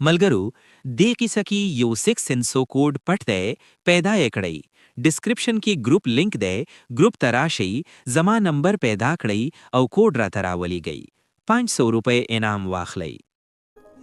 ملګرو، دې کیسه کې یو سکس سنسو کوډ پټ دی، پیدا یې کړئ. ډسکرپشن کې ګروپ لینک دی، ګروپ ته راشئ، زما نمبر پیدا کړئ او کوډ راته راولیږئ. 500 روپۍ انعام واخلئ.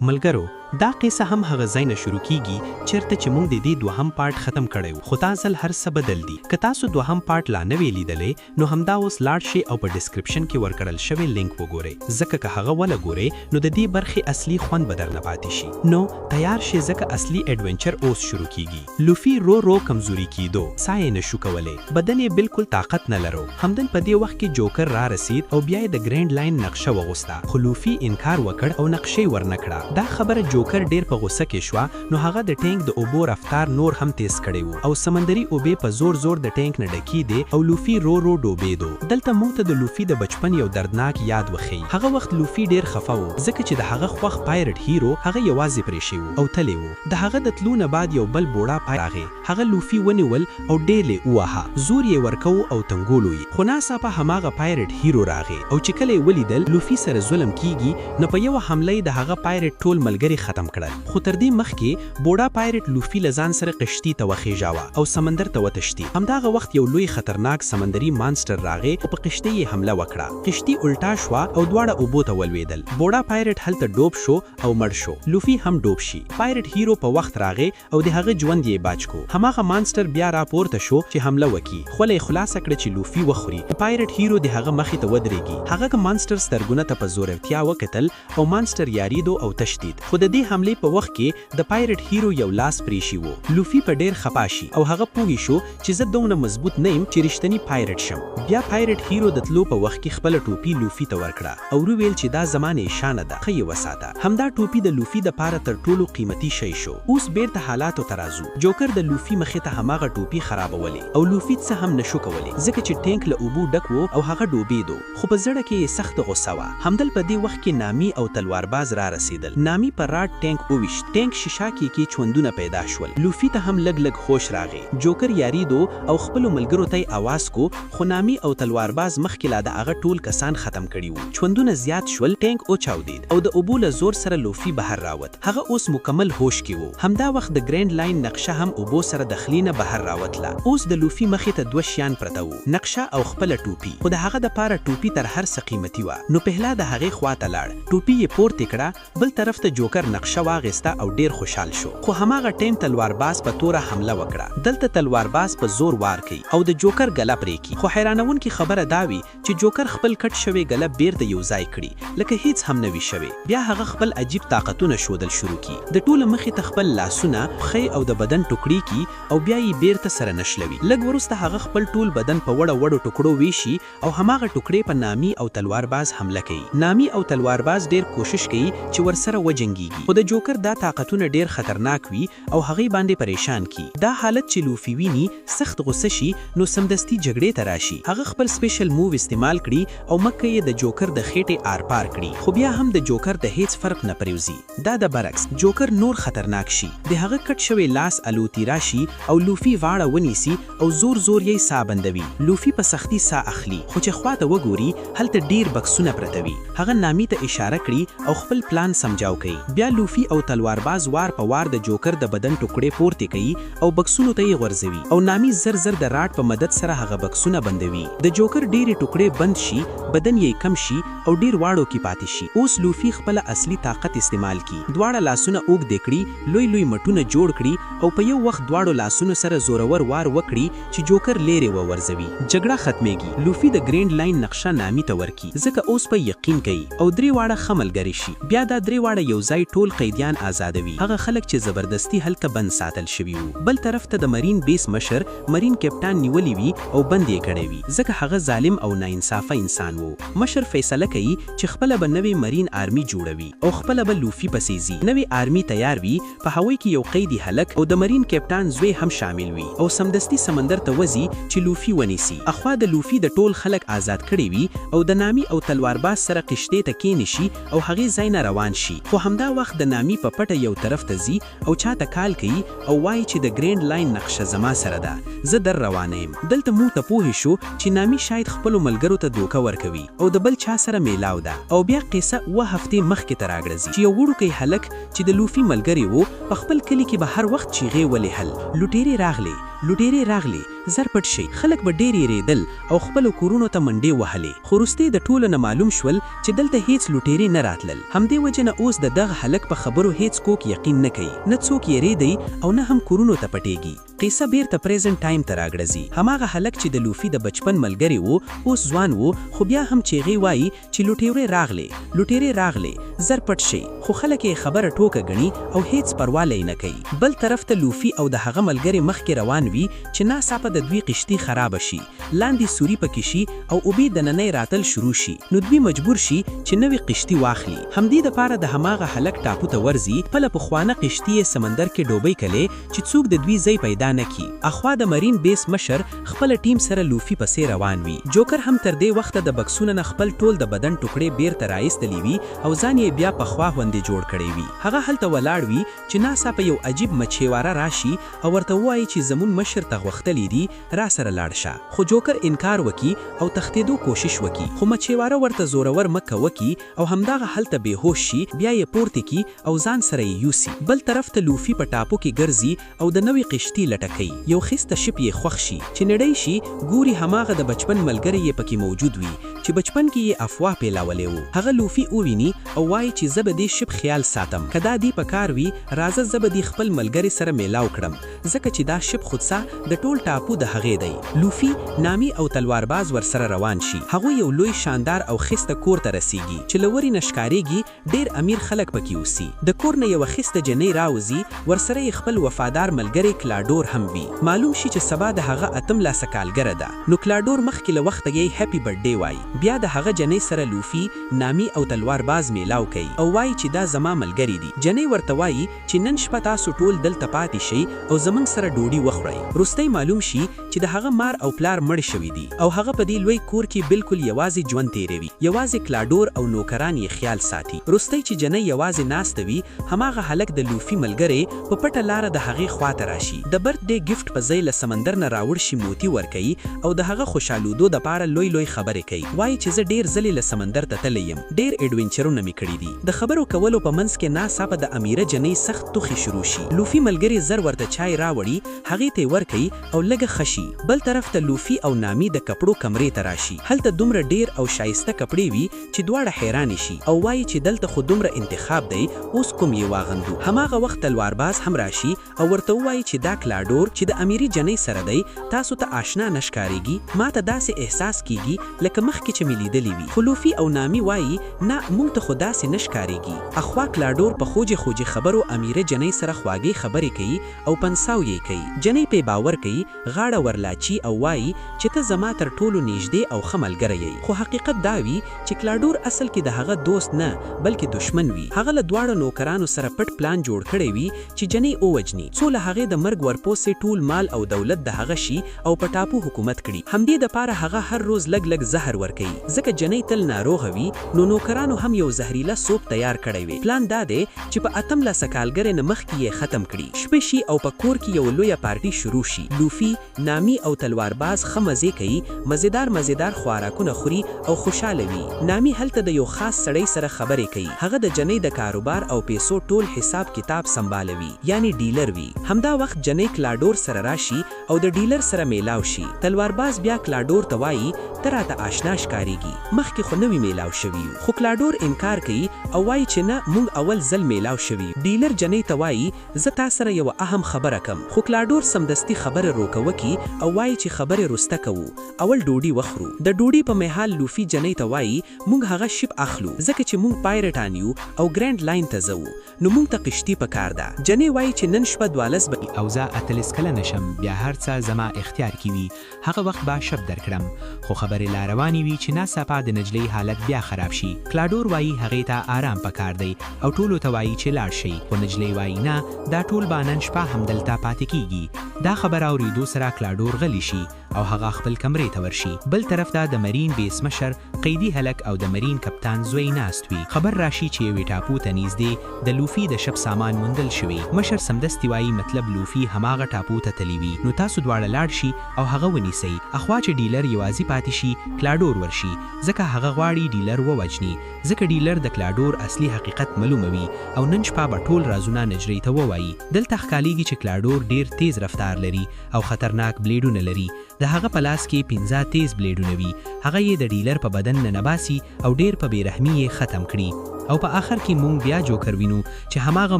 ملګرو، دا قصه هم هغه ځای نه شروع کیږي چرته چې مونږ د دې دوهم پارټ ختم کړی وو، خو دا ځل هر څه بدل دي. که تاسو دوهم پارټ لا نه وی لیدلی، نو همدا اوس لاړ شئ او په ډسکرپشن کې ورکړل شوی لینک وګورئ، ځکه که هغه ولګورئ، نو د دې برخې اصلي خوند به درنه پاتې شي. نو تیار شئ، ځکه اصلي ایډونچر اوس شروع کیږي. لوفي رو رو کمزوري کیدو، ساه یې نشو کولی، بدن یې بالکل طاقت نه لرو. همدن په دې وخت کې جوکر را رسید او بیا یې د ګرینډ لاین نقشه وغوښته، خو لوفي انکار وکړ او نقشه یې ورنه کړه. دا خبره جوکر ډیر په غوسه کې شوه، نو هغه د ټینک د اوبو رفتار نور هم تیز کړی وو او سمندري اوبه په زور زور د ټینک نه ډکیدې او لوفي رو رو ډوبېدو. دلته موږ ته د لوفي د بچپن یو دردناک یاد وښیي. هغه وخت لوفي ډیر خفه وو، ځکه چې د هغه خوښ پایرټ هیرو هغه یوازې پرېښی وو او تلی وو. د هغه د تلو نه بعد یو بل بوډا پایرټ راغی. هغه لوفي ونیول او ډیر یې وواهه، زور یې ورکوو او تنګولو یې. خو ناڅاپه هماغه پایرټ هیرو راغی او چې کله یې ولیدل لوفي سره ظلم کیږي، نو په یوه حمله یې د هغه پایرټ ټول ملګري ختم کړل. خو تر دې مخکې بوډا پایرټ لوفي له ځان سره قشتي ته وخیژاوه او سمندر ته وتښتي. همداغه وخت یو لوی خطرناک سمندري مانسټر راغی او په قشتۍ یې حمله وکړه. قشتي الټا شوه او دواړه اوبو ته ولوېدل. بوډا پایرټ هلته ډوب شو او مړ شو. لوفي هم ډوب شي. پایرټ هیرو په وخت راغی او د هغه ژوند یې بچ کو. هماغه مانسټر بیا را پورته شو چې حمله وکي. خوله یې خلاصه کړه چې لوفي وخوري. پایرټ هیرو د هغه مخې ته ودرېږي. هغه مانسټر سترګونه ته په زورورتیا وکتل او مانسټر یاریدو او تشدید. خو د دې حملې په وخت کې د پایرټ هیرو یو لاس پرېشي وو. لوفي په ډیر خپه شي او هغه پوه شو چې زه دونه مضبوط نه یم چې رښتنی پایرټ شم. بیا پایرټ هیرو د تلو په وخت کې خپله ټوپي لوفي ته ورکړه او وویل چې دا زما نښانه ده، ښه یې وساته. همدا ټوپي د لوفي د پاره تر ټولو قیمتي شی شو. اوس بیرته حالاتو ته راځو. جوکر د لوفي مخې ته هماغه ټوپي خرابولې او لوفي څه هم نشو کولی، ځکه چې ټینک له اوبو ډک وو او هغه ډوبېدو، خو په زړه کې یې سخته غوسه وه. همدل په دې وخت کې نامي او تلوارباز را رسېدل. نامي په راډ ټینک وویشت، ټینک شیشه کې چوندونه پیدا شول. لوفي ته هم لږ لږ هوش راغی. جوکر یاریدو او خپلو ملګرو ته یې اواز کو، خو نامي او تلوارباز مخکې لا د هغه ټول کسان ختم کړي وو. چوندونه زیات شول، ټینک وچاودید او د اوبو له زور سره لوفي بهر راوت. هغه اوس مکمل هوش کې وو. همدا وخت د ګرینډ لاین نقشه هم اوبو سره د خلې نه بهر راوتله. اوس د لوفي مخې ته دوه شیان پرته وو، نقشه او خپله ټوپي. خو د هغه د پاره ټوپي تر هر څه قیمتي وه، نو پهلا د هغې خوا ته لاړ، ټوپي یې پورته کړه. بل طرف ته جوکر نقشه واغسته او ډیر خوشحال شو. خو هماغه ټیم تلوار باز په توره حمله وکړه. دلته تلوار باز په زور وار کوي او د جوکر ګله پرې کی. خو حیرانونکې خبره دا وي چې جوکر خپل کټ شوی ګله بیرته یو ځای کړي، لکه هیڅ هم نه وي شوی. بیا هغه خپل عجیب طاقتونه شودل شروع کی. د ټولو مخې ته خپل لاسونه، پښې او د بدن ټوکړې کی او بیا یې بیرته سره نشلوي. لږ وروسته هغه خپل ټول بدن په وړه وړو ټوکړو ویشي او هماغه ټوکړې په نامي او تلوار باز حمله کوي. نامي او تلوار باز ډیر کوشش کوي چې ورسره وجنګیږي، خو د جوکر دا طاقتونه ډیر خطرناک وي او هغې باندې پریشان کی. دا حالت چې لوفي ویني، سخت غوسه شي، نو سمدستي جګړې ته راشي. هغه خپل سپیشل موو استعمال کړي او مکه یې د جوکر د خېټې آر پار کړي، خو بیا هم د جوکر ته هیڅ فرق نه پریوزي. دا د برعکس جوکر نور خطرناک شي. د هغه کټ شوی لاس الوتی راشي او لوفي غاړه ونیسي او زور زور یې سا بندوي. لوفي په سختی سا اخلي، خو چې خواته وګوري، هلته ډیر بکسونه پرته وي. هغه نامي ته اشاره کړي او خپل پلان سمجاو کوي. بیا لوفي او تلوارباز وار په وار د جوکر د بدن ټوکړې پورته کوي او بکسونو ته یې غورځوي او نامي زر زر د راډ په مدد سره هغه بکسونه بندوي. د جوکر ډېرې ټوکړې بند شي، بدن یې کم شي او ډیر واړو کې پاتې شي. اوس لوفي خپله اصلي طاقت استعمال کی. دواړه لاسونه اوږدې کړي، لوی لوی مټونه جوړ کړي او په یو وخت دواړو لاسونو سره زورور وار وکړي چې جوکر لیرې وورځوي. جګړه ختمېږي. لوفي د ګرینډ لاین نقشه نامي ته ورکي، ځکه اوس په یقین کوي او درې واړه ښه ملګري شي. بیا دا درې واړه یو ځای ټول قیدیان آزادوي، هغه خلک چې زبردستي هلته بند ساتل شوي وو. بل طرف ته د مرین بیس مشر مرین کپټان نیولی وي او بند یې کړی وي، ځکه هغه ظالم او ناانصافه انسان وو. مشر فیصله کوي چې خپله به نوې مرین آرمي جوړوي او خپله به لوفي پسې ځي. نوې آرمي تیار وي، په هغوی کې یو قیدي هلک او د مرین کپټان زوی هم شامل وي او سمدستي سمندر ته وځي چې لوفي ونیسي. اخوا د لوفي د ټول خلک آزاد کړي وي او د نامي او تلوارباز سره قشتې ته کینشي او هغې ځای نه روان شي. خو همدا وخت وخت د نامي په پټه یو طرف ته ځي او چاته کال کوي او وایي چې د ګرینډ لاین نقشه زما سره ده، زه در روانه یم. دلته مونږ ته پوه شو چې نامي شاید خپلو ملګرو ته دوکه ورکوي او د بل چا سره میلاو ده. او بیا قصه 7 هفتې مخکې ته راګرځي چې یو وړوکی هلک چې د لوفي ملګری وو، په خپل کلي کې به هر وخت چیغې ولې هل، لوټیرې راغلې، لوټیرې راغلې، زر پټ شئ. خلک به ډېر یریدل او خپلو کورونو ته منډې وهلې، خو وروستۍ د ټولو نه معلوم شول چې دلته هیڅ لوټیرې نه راتلل. همدې وجې نه اوس د دغه هلک په خبرو هیڅ کوک یقین نه کوي، نه څوک یریدي او نه هم کورونو ته پټیږي. قصه بیرته پریزنټ ټایم ته راګرځي. هماغه هلک چې د لوفي د بچپن ملګری وو، اوس ځوان وو، خو بیا هم چیغې وایي چې لوټیرې راغلې، لوټیرې راغلې، زر پټ شئ، خو خلک یې خبره ټوکه ګڼي او هیڅ پروا لې نه کوي. بل طرف ته لوفي او د هغه ملګری مخکې روان وي چې ناڅاپه د دوی قشتي خرابه شي، لاندې سوري پکې شي او اوبه دننۍ راتل شروع شي، نو دوی مجبور شي چې نوې قشتي واخلي. همدې دپاره د هماغه هلک ټاپو ته ورځي، خپله پخوانه قشتي یې سمندر کې ډوبۍ کلې چې څوک د دوی ځای پیدا نه کړي. اخوا د مرین بیس مشر خپله ټیم سره لوفي پسې روان وي. جوکر هم تر دې وخته د بکسونه نه خپل ټول د بدن ټوکړې بیرته راایستلې وي او ځان یې بیا پخوا غوندې جوړ کړی وي. هغه هلته ولاړ وي چې ناڅاپه یو عجیب مچھیواره راشي او ورته ووایي چې زمون مشر ته غوښتلې دي، را سره لاړ شه. خو جوکر انکار وکي او تښتېدو کوشش وکي، خو مچھیواره ورته زورور مکه وکي او همدغه هلته بېهوش شي، بیا یې پورته کی او ځان سره یې یوسي. بل طرف ته لوفي په ټاپو کې ګرځي او د نوې قشتي لټه کوي. یو ښایسته ship یې خوښ شي، چې نړۍ شي ګوري هماغه د بچپن ملګری یې پکې موجود وي چې بچپن کې یې افواه پیلاولې وو. هغه لوفي وویني او وایي چې زه به دې ship خیال ساتم، که دا دی په کار وي راځه زه به دې خپل ملګری سره میلاو کړم، ځکه چې دا ship خودسا د ټول ټاپو د هغې دی. لوفي، نامي او تلوارباز ورسره روان شي. هغوی یو لوی شاندار او ښایسته کور ته رسیږي چې له ورې نه ښکارېږي ډېر امیر خلک پکې اوسي. د کور نه یوه ښایسته جنۍ راوځي، ورسره یې خپل وفادار ملګری کلاډور هم وي. معلوم شي چې سبا د هغه اتم لاسه کالګره ده، نو کلاډور مخکې له وخته یې happy birthday وایي. بیا د هغه جنۍ سره لوفي، نامي او تلوار باز میلاو کوي او وایي چې دا زما ملګری دي. جنۍ ورته وایي چې نن شپه تاسو ټول دلته پاتې شئ او زمونږ سره ډوډۍ وخورئ. وروستی معلوم شي چې د هغه مار او پلار مړ شوي دي او هغه په دې لوی کور کې بالکل یوازې ژوند تیروي، یوازې کلاډور او نوکران یې خیال ساتي. وروستی چې جنۍ یوازې ناسته وي، هماغه هلک د لوفي ملګری په پټه لاره د هغې خواته راشي، د birthday gift په ځای له سمندر نه راوړ شي موتي ورکوي او د هغه خوشحالودو دپاره لوی لوی خبرې کوي. وایي چې زه ډېر ځلې له سمندر ته تللی یم، ډېر ایډونچرونه مې کړي دي. د خبرو کولو په منځ کې ناڅاپه د امیره جنۍ سخت ټوخی شروع شي. لوفي ملګری زر ورته چای راوړي، هغې ته یې ورکوي او لږه ښه شي. بل طرف ته لوفي او نامي د کپړو کمرې ته راشي. هلته دومره ډېر او شایسته کپړې وي چې دواړه حیرانې شي او وایي چې دلته خو دومره انتخاب دی، اوس کوم یې واغندو. هماغه وخت تلوارباز هم راشي او ورته ووایي چې دا کلاډور چې د امیري جنۍ سره دی تاسو ته آشنا نه ښکارېږي؟ ما ته داسې احساس کیږي لکه مخکې چې مې لیدلی وي. خو لوفي او نامي وایي نه، مونږ ته خو داسې نه ښکارېږي. اخوا کلاډور په خوږې خوږې خبرو امیره جنۍ سره خواږې خبرې کوي او پنساو یې کوي. جنۍ پې باور کوي، غاړه ورلاچي او وایي چې ته زما تر ټولو نږدې او ښه ملګری یې. خو حقیقت دا وي چې کلاډور اصل کې د هغه دوست نه بلکې دشمن وي. هغه له دواړو نوکرانو سره پټ پلان جوړ کړی وي چې جنۍ ووژني، څو له هغې د مرګ ورپسې ټول مال او دولت د هغه شي او په ټاپو حکومت کړي. همدې دپاره هغه هر روز لږ لږ زهر ورکوي، ځکه جنۍ تل ناروغه وي، نو نوکرانو هم یو زهریله سوپ تیار کړی وي. پلان دا دی چې په اتم لاسه کالګرې نه مخکې یې ختم کړي. شپه شي او په کور کې یو لویه پارټي شروع شي. لوفي، نامي او تلوارباز ښه مزې کوي، مزیدار مزیدار خوراکونه خوري او خوشحاله وي. نامي هلته د یو خاص سړی سره خبرې کوي. هغه د جنۍ د کاروبار او پیسو ټول حساب کتاب سمبالوي، یعنی ډیلر وي. همدا وخت جنۍ کلاډور سره راشي او د ډیلر سره میلاو شي. تلوارباز بیا کلاډور ته وایي ته راته آشنا ښکارېږي، مخکې خو نه وي میلاو شوي یو. خو کلاډور انکار کوي او وایي چې نه، مونږ اول ځل میلاو شوي. ډیلر جنۍ ته وایي زه تا سره یوه اهم خبره کوم، خو کلاډور سمدستي خبره روکه وکي او وایي چې خبرې وروسته کوو، اول ډوډي وخورو. د ډوډي په مهال لوفي جنۍ ته وایي مونږ هغه ship اخلو، ځکه چې مونږ پایرټان یو او ګرینډ لاین ته ځو، نو مونږ ته قشتي په کار ده. جنۍ وایي چې نن شپه 12 بجې او زه 18 کلنه شم، بیا هر څه زما اختیار کې وي، هغه وخت به ship درکړم. خو خبرې لا روانې وي چې ناڅاپه د نجلۍ حالت بیا خراب شي. کلاډور وایي هغې ته آرام پکار دی او ټولو ته وایي چې لاړ شئ، خو نجلۍ وایي نه، دا ټول به نن شپه همدلته پاتې کیږي. دا خبره اورېدو سره کلاډور غلی شي. او هغه خپل کمرې ته ورشي. بل طرف ته د مرین بیس مشر، قیدي هلک او د مرین کپتان زوی ناست وي. خبر راشي چې یوې ټاپو ته نیږدې د لوفي د ship سامان موندل شوی. مشر سمدستي وایي مطلب لوفي هماغه ټاپو ته تللی وي، نو تاسو دواړه لاړ شي او هغه ونیسئ. اخوا چې ډیلر یوازې پاتې شي، کلاډور ورشي، ځکه هغه غواړي ډیلر ووژني، ځکه ډیلر د کلاډور اصلي حقیقت معلوموي او نن شپه به ټول رازونه نجلۍ ته ووایي. دلته ښکاریږي چې کلاډور ډیر تیز رفتار لري او خطرناک بلیډونه لري. د هغه په لاس کې 5 تیز بلیډونه وي. هغه یې د ډیلر په بدن ننباسي او ډیر په بې رحمي یې ختم کړي. او په آخر کې مونږ بیا جوکر وینو چې هماغه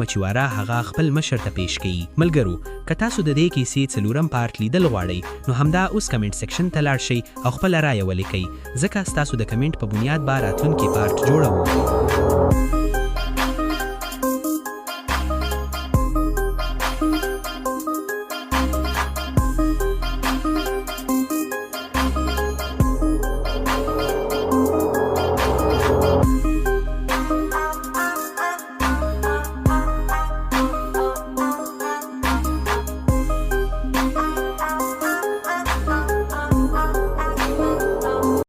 مچواره هغه خپل مشر ته پیش کوي. ملګرو، که تاسو د دې کیسې څلورم part لیدل غواړئ، نو همدا اوس comment section ته لاړ شئ او خپله رایه ولیکئ، ځکه ستاسو د کمنټ په بنیاد به راتلونکی part جوړوو.